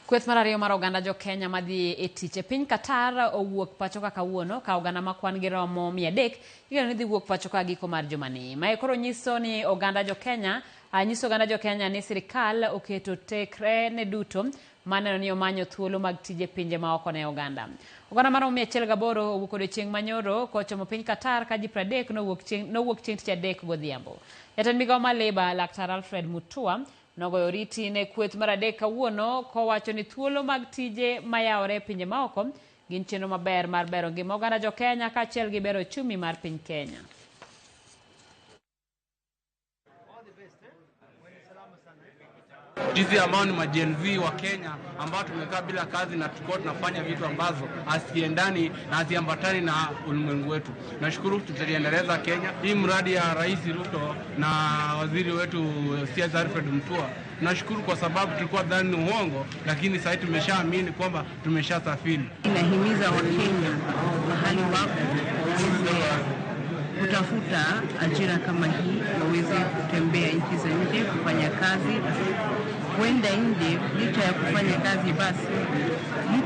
Kweth mar ariyo mar oganda jo Kenya madhi e tich e piny Qatar owuok pacho ka kawuono ka oganda ma kwan gi romo 300 igeno ni dhi wuok pacho ka giko mar jumani. Mae koro nyiso ni oganda jo Kenya nyiso oganda jo Kenya ni sirikal oketo tekre ne duto maneno ni omanyo thuolo mag tije pinje ma oko ne oganda. Oganda maromo 108 owuok odiochieng' manyoro kochomo piny Qatar ka ji 30 nowuok chieng' tich adek godhiambo. Jatend migao mar Labour Laktar Alfred Mutua nogoyo oriti ne kweth mar adek kawuono kowacho ni thuolo mag tije mayawore e pinje maoko gin chenro maber mar bero ngima oganda jo Kenya kaachiel gi bero ochumi mar piny Kenya. Sisi ambao ni ma-Gen Z wa Kenya ambao tumekaa bila kazi na tulikuwa tunafanya vitu ambazo haziendani na haziambatani na ulimwengu wetu. Nashukuru tutaliendeleza Kenya. Hii mradi ya Rais Ruto na waziri wetu CS Alfred Mutua, nashukuru kwa sababu tulikuwa dhani ni uongo, lakini sasa tumeshaamini kwamba tumeshasafiri. Inahimiza Wakenya mahali wapo waweze kutafuta ajira kama hii, waweze kutembea nchi za nje kufanya kazi, kwenda nje. Licha ya kufanya kazi, basi mtu